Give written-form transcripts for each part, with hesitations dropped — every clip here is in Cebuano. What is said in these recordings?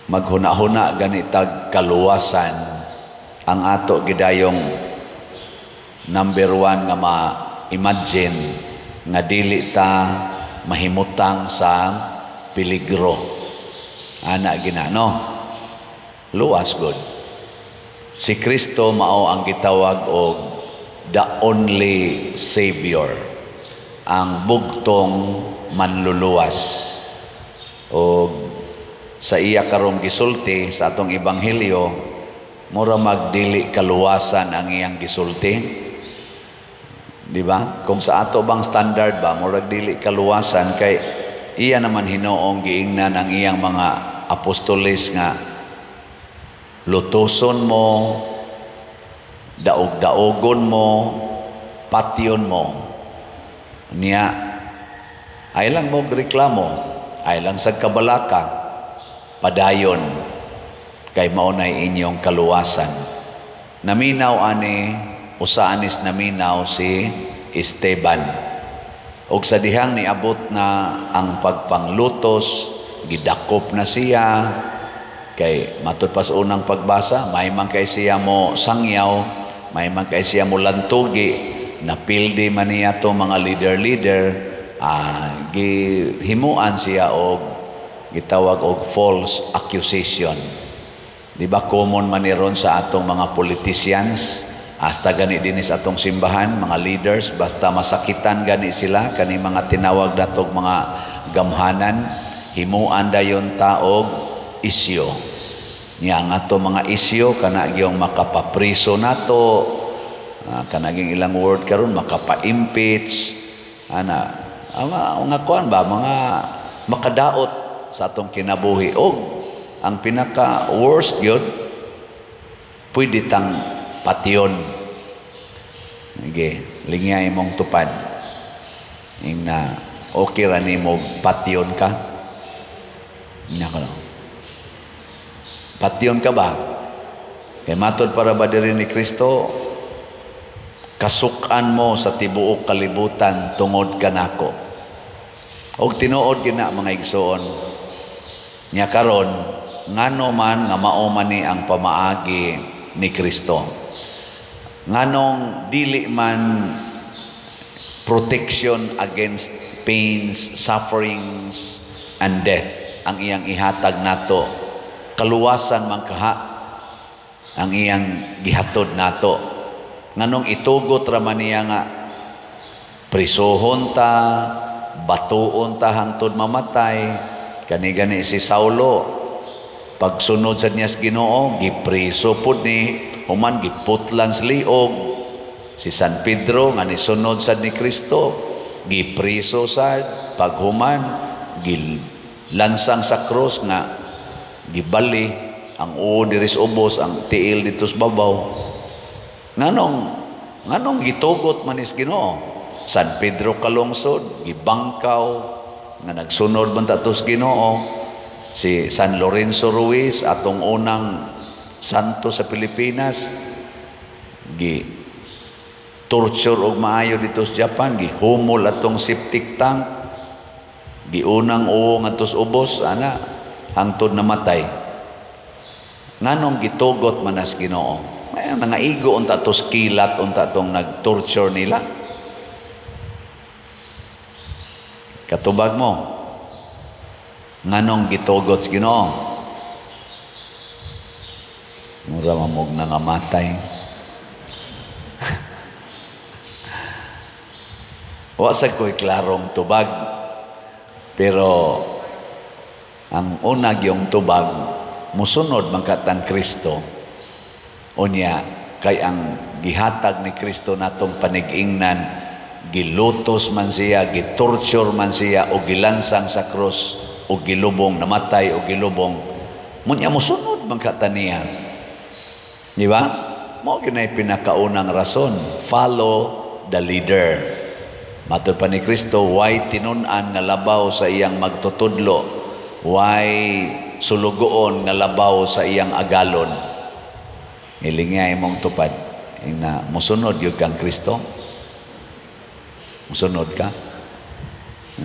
Maghuna-huna gani tag kaluwasan, ang ato gidayong number one nga ma-imagine nga dili ta mahimutang sa peligro. Ana gina, no? Luwas gud. Si Kristo mao ang gitawag og the only Savior, ang bugtong manluluwas. Og sa iya karong gisulti sa atong ebanghelyo, mura magdili kaluwasan ang iyang gisulti. Di ba? Kung sa ato bang standard ba, murag dili kaluwasan kay iya naman hinoong giingnan ang iyang mga apostoles nga lutuson mo, daog-daogon mo, patyon mo. Niya, ay lang mo reklamo, ay lang sa kabalaka, padayon, kay mao nay inyong kaluwasan. Naminaw ani, usa anis naminaw si Esteban. Og sa dihang niabot na ang pagpanglutos, gidakop na siya, kay matud pa sa unang pagbasa, may man kay siya mo sangyaw, may man kay siya mo lantugi, napildi man niya to mga leader-leader, gihimuan siya og gitawag og false accusation. Di ba common man ni ron sa atong mga politicians, hasta gani din sa atong simbahan, mga leaders, basta masakitan gani sila, kani mga tinawag datog mga gamhanan, himuan dayon taog isyo. Nya ang ato mga isyo kana gyung makapapriso nato, kana gyung ilang word karon, makapa-impeach ana, ama mga kuan ba, mga makadaot sa atong kinabuhi. Og ang pinaka worst yun, pwede tang patyon. Sige, lingya imong tupad. Ing na okay ra nimo patyon ka? Nya ko no. Patyon ka ba? Kay matod para ba diri ni Kristo, kasukan mo sa tibuok kalibutan tungod kanako. Og tinuod gina, mga igsoon. Nya karon, ngano man nga mao man ni ang pamaagi ni Kristo? Nganong dili man protection against pains, sufferings, and death ang iyang ihatag nato? Kaluwasan man kaha ang iyang gihatod nato. Nganong itugot ra man niya nga prisuhon ta, batuon ta hangtod mamatay? Kani gani si Saulo, pagsunod sa niya sa Ginoo, gipriso pud ni, human giputlan sa liog. Si San Pedro nga nisunod sad ni Kristo, gipriso sad, paghuman gilansang sa krus nga gibali ang uo diri sa ubos, ang tiil dito sa babaw. Nganong gitugot man is Ginoo? San Pedro Kalungsod, gibangkaw nga nagsunod man ta sa Ginoo. Si San Lorenzo Ruiz, atong unang santo sa Pilipinas, gi torture og maayo dito sa Japan, gihumol atong septic tank, giunang uo ngadto sa ubos ana hangtod namatay. Nganong gitugot man as Ginoo? May nangaigo unta to kilat unta tong nag-torture nila. Katubag mo, nganong gitugot sa Ginoo? Mura mamog nangamatay. Wa sa ko'y klarong tubag, pero ang una gyung tubag, musunod man katang Kristo. Unya, kay ang gihatag ni Kristo natong panig-ingnan, gilutos man siya, gitorture man siya, o gilansang sa krus, o gilubong, namatay, o gilubong. Munya musunod man kata niya. Di ba? Mao gyud pinakaunang rason, follow the leader. Matod pa ni Kristo, why tinun-an nga labaw sa iyang magtutudlo, why sulugoon nga labaw sa iyang agalon. Ilinga imong tupad ina, musunod gyud kang Kristo. Musunod ka.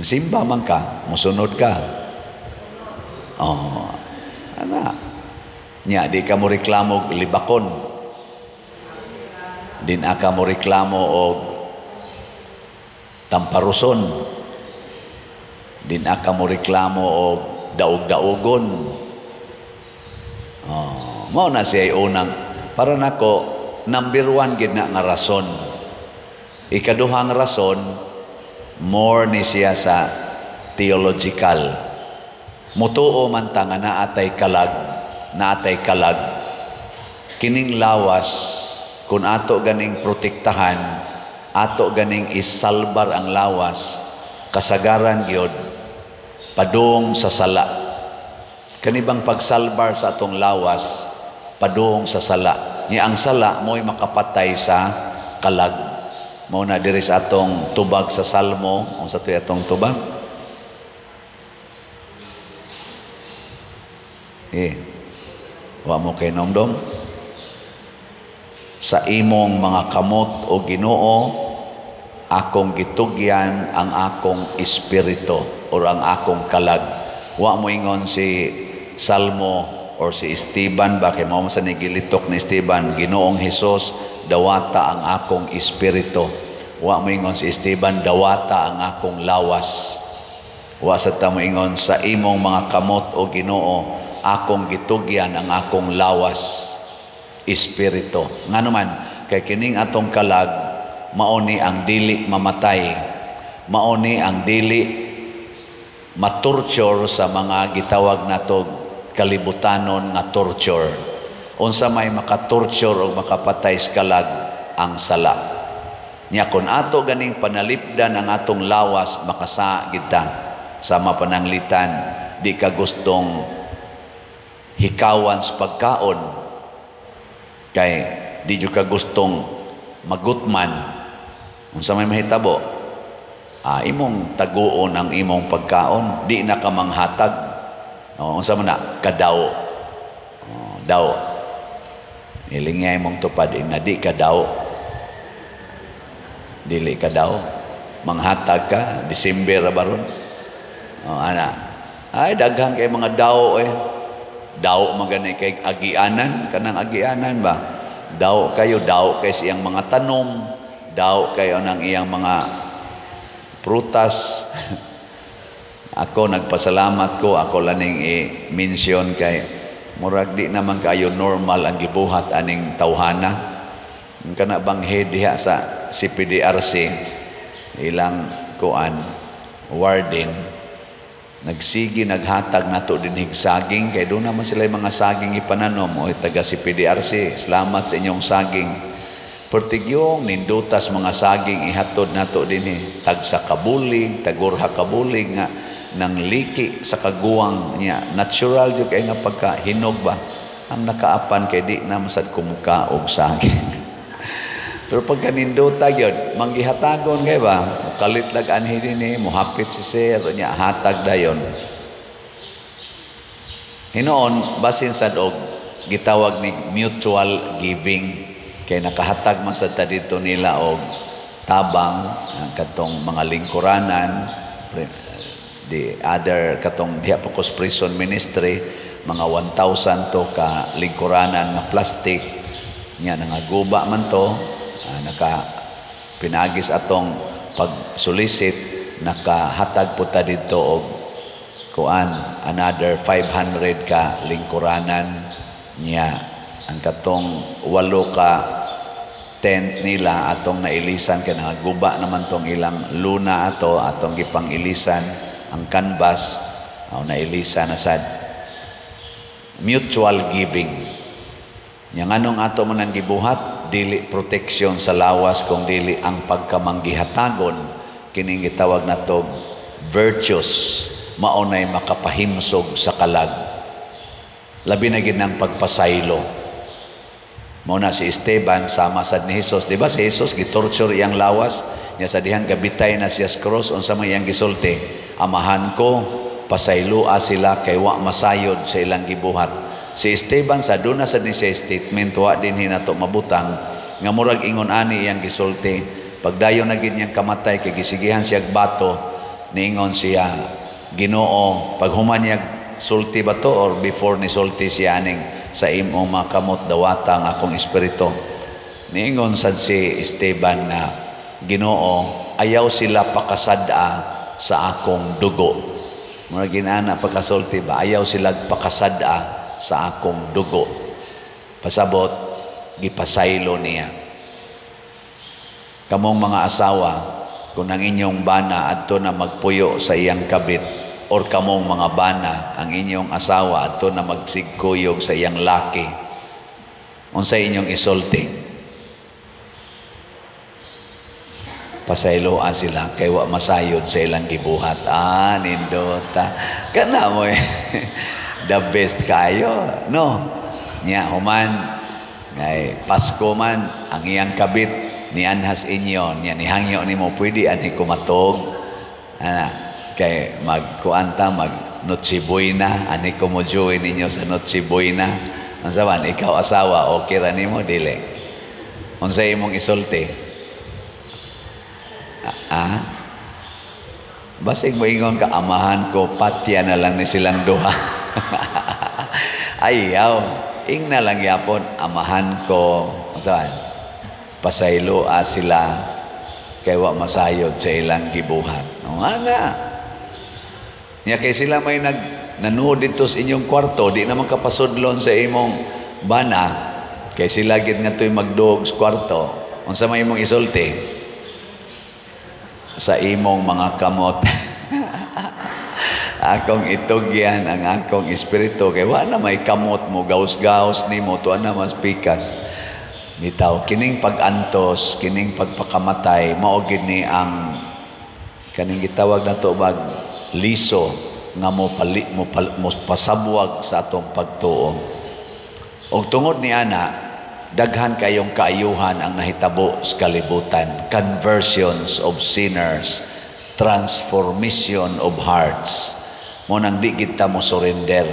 Simba man ka, musunod ka. Oh, Ana. Nya di ka mo reklamo libakon. Di na ka mo reklamo og tamparuson. Di na ka mo reklamo og daog-daogon. Oh, mao na siya unang para nako, number one gid na nga rason. Ikaduhang rason, more ni siya sa theological. Mutuo man ta nga naatay kalag, naatay kalag. Kining lawas, kung ato ganing protektahan, ato ganing isalbar ang lawas, kasagaran gyud padung sa sala. Kanibang pagsalbar sa atong lawas, padung sa sala. Ni ang sala mo'y makapatay sa kalag. Mao na diri sa atong tubag sa Salmo, unsa to'y atong tubag? Wa mo kay nomdom? Sa imong mga kamot o Ginoo, akong gitugyan ang akong espiritu or ang akong kalag. Wa mo ingon si Salmo or si Esteban ba, kay mao man sa nigilitok ni Esteban, "Ginoong Hesus, dawata ang akong espiritu." Wa mo ingon si Esteban, "Dawata ang akong lawas." Wa sa ta mo ingon, "Sa imong mga kamot o Ginoo, akong gitugyan ang akong lawas, espiritu." Ngano man, kay kining atong kalag mao ni ang dili mamatay, mao ni ang dili matorture sa mga gitawag nato kalibutanon nga torture. Unsa may makatorture o makapatay sa kalag? Ang sala. Nya kun ato ganing panalipdan ang atong lawas, makasa kita. Sama pananglitan di ka gustong hikawan sa pagkaon, kay di jud ka gustong magutman. Unsa may mahitabo? Imong taguon ang imong pagkaon, di na ka manghatag. Unsa man na? Kadaw. Daw. Ilingay mong tupad na di ka daw. Dili ka daw. Manghatag ka, December ra baron. Ana. Ay, daghan kay mga daw eh. Daw magani kay agianan, kanang agianan ba? Daw kayo, daw kay siyang mga tanom, daw kayo ng iyang mga prutas. Ako nagpasalamat ko, ako laning i-mention kay murag di naman kayo normal ang gibuhat aning tawhana. Ang kana bang head diha sa CPDRC, ilang kuan warden, nagsigi naghatag nato dinhig saging kay doon naman sila mga saging ipananom. O taga CPDRC, salamat sa inyong saging. Pertigyong nindutas mga saging ihatod nato dinhi, tag sa kabulig, tagurha kabulig nga nang liki sa kaguwang niya. Natural jud kay nga pagka hinog ba ang nakaapan kay di na masad kumuka og saging. Pero pagka nindota gyud, manggihatagon kay ba, mukalit lag anhi dinhi, muhapit si sir niya, hatag dayon. Hinoon basin sad og gitawag ni mutual giving, kay nakahatag man sad ta didto nila og tabang katong mga lingkuranan, the other katong diha pa kos prison ministry, mga 1,000 to ka lingkuranan nga plastic niya, nangaguba man to, naka pinagis atong pag-solicit, nakahatag po ta didto og kuan another 500 ka lingkuranan niya. Ang katong 8 ka tent nila atong nailisan kay nangaguba naman tong ilang luna ato, atong gipang ilisan ang canvas, o nailisan na sad. Mutual giving. Nya nganong ato man ang gibuhat, dili protection sa lawas kung dili ang pagkamanggihatagon, kining gitawag nato virtues, mao nay makapahimsog sa kalag. Labi na gid ang pagpasaylo. Mao na si Esteban sama sad ni Jesus, di ba si Jesus gitorture iyang lawas nya sa dihang gabitay na siya sa cross, unsa man iyang gisulti? "Amahan ko, pasayloa sila kay wa masayod sa ilang gibuhat." Si Esteban sa duna sad ni siya statement, wa din hinato mabutang nga murag ingon ani iyang gisulti. Pagdayon na gid niyang kamatay kay gisigihan siya bato, niingon siya, "Ginoo," paghuman niya sulti ba to or before ni sulti siya aning "Sa imong mga kamot dawata ang akong espiritu"? Niingon sad si Esteban nga, "Ginoo, ayaw sila pakasad-a sa akong dugo." Mura ginana pagkasulti ba, "Ayaw sila pakasad-a sa akong dugo." Pasabot, gipasaylo niya. Kamong mga asawa, kung ang inyong bana adto na magpuyo sa iyang kabit, or kamong mga bana, ang inyong asawa adto na magsigkuyog sa iyang laki, unsay inyong isulti? "Pasayloa sila kay wa masayod sa ilang gibuhat." Ah, nindota. Kana mo eh. The best kayo, no? Nya human ngay Pasko man, ang iyang kabit nianhas inyo, nya nihangyo nimo, "Pwede ani kumatog?" Ana, kay magkuan ta, mag Noche Buena, ani ko mo join ninyo sa Noche Buena. Unsa man, ikaw asawa, okay ra nimo dili? Unsa imong isulti? Ah? Basig moingon ka, "Amahan ko, patya na lang ni silang duha." Ayaw. Ingna lang yapon, "Amahan ko." Unsa man? "Pasayloa sila kay wa masayod sa ilang gibuhat." No, nga na. Nya kay sila may nag nanuod dito sa inyong kwarto, di naman kapasudlon sa imong bana, kay sila gid nga to'y magduog sa kwarto. Unsa may imong isulti? "Sa imong mga kamot akong itugyan ang akong espiritu," kay wa na may kamot mo gaus-gaus nimo tuwa na mas pikas. Bitaw kining pag-antos, kining pagpakamatay, mao gid ni ang kaning gitawag nato bag liso nga mo pali, mo, pal, mo pasabwag sa atong pagtuo. Og tungod ni ana, daghan kayong kaayuhan ang nahitabo sa kalibutan. Conversions of sinners, transformation of hearts. Mo nang di kita mo surrender.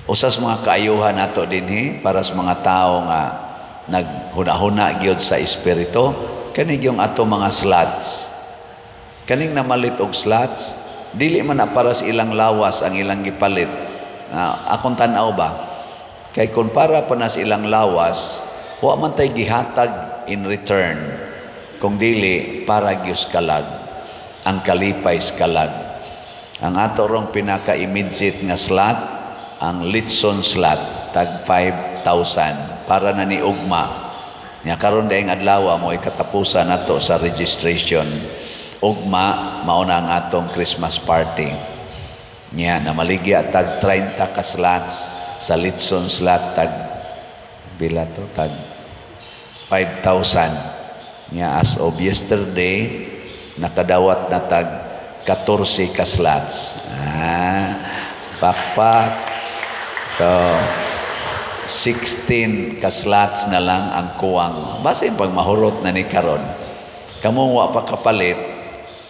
Usas mga kaayuhan nato dinhi para sa mga tao nga naghuna-huna gyud sa espiritu, kani yung ato mga slots. Kaning namalit og slots, dili man na para sa ilang lawas ang ilang gipalit. Akong tan-aw ba? Kay kung para pa na sa ilang lawas, wa man tay gihatag in return. Kung dili para gyud kalag, ang kalipay sa kalag. Ang ato rong pinaka-immediate nga slot, ang Litson slot, tag 5,000 para na ni ugma. Nya karon daing adlaw mo katapusan nato sa registration. Ugma mao na ang atong Christmas party. Nya namaligya tag 30 ka slots sa Litson slot, tag bila to, tag 5,000. Nya as of yesterday nakadawat na tag 14 ka slots. Ah, pakpak. So 16 ka slots na lang ang kuwang. Basin pag mahurot na ni karon. Kamo wa pa kapalit,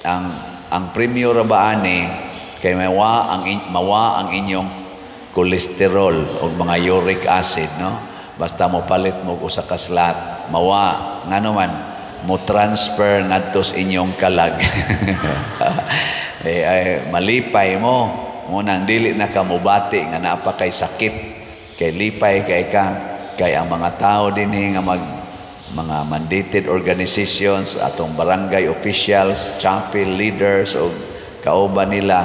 ang premyo ra ba ani kay mawa ang inyong kolesterol o mga uric acid, no? Basta mo palit mo usa ka slot, mawa. Ngano man mo transfer ngadto sa inyong kalag. Eh, ay, malipay mo. Munang dili na ka mobati nga naa pa kay sakit, kay lipay kay ka, kay ang mga tao dinhi nga mga mandated organizations, atong barangay officials, chapel leaders o kauban nila,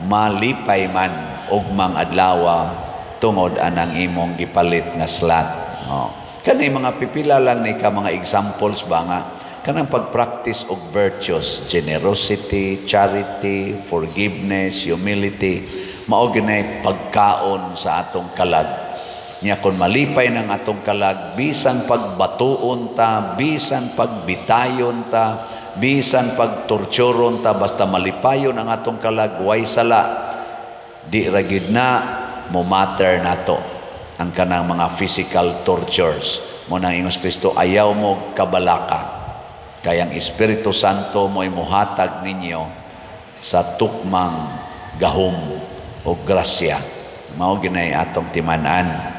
malipay man ugmang adlaw tungod anang imong gipalit nga slot. Oh. Kani mga pipila lang ni ka mga examples ba nga kanang pag-practice og virtues, generosity, charity, forgiveness, humility, mao ginay pagkaon sa atong kalag. Nya kon malipay ng atong kalag, bisan pagbatuon ta, bisan pagbitayon ta, bisan pagtorturon ta, basta malipayon ang atong kalag, way sala, di ra gid na mo matter nato ang kanang mga physical tortures. Mo nang ingos Kristo, "Ayaw mo kabalaka. Kay ang Espiritu Santo mo'y muhatag ninyo sa tukmang gahom o grasya." Mao ginay atong timan-an.